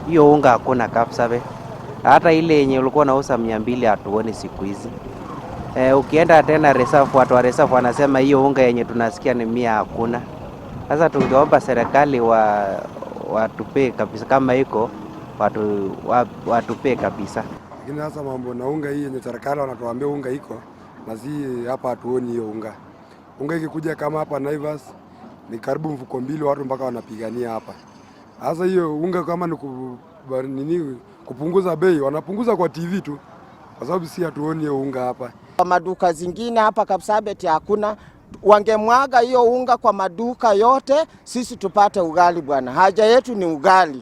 Hiyo unga hakuna Kapsabet, hata ile yenye ulikuwa unauza 200 hatuoni siku hizi. Ukienda tena reserve, watu wa reserve wanasema hiyo unga yenye tunasikia ni 100 hakuna. Sasa tungeomba serikali watupee kabisa, kama iko watupee kabisa. Lakini sasa mambo na unga hii yenye serikali wanatuambia unga iko na si hapa, hatuoni hiyo unga. Unga ikikuja kama hapa Naivas ni karibu mfuko mbili, watu mpaka wanapigania hapa. Sasa hiyo unga kama ni nini kupunguza bei, wanapunguza kwa TV tu, kwa sababu si hatuoni hiyo unga hapa. Kwa maduka zingine hapa Kapsabet hakuna, wangemwaga hiyo unga kwa maduka yote, sisi tupate ugali bwana. Haja yetu ni ugali.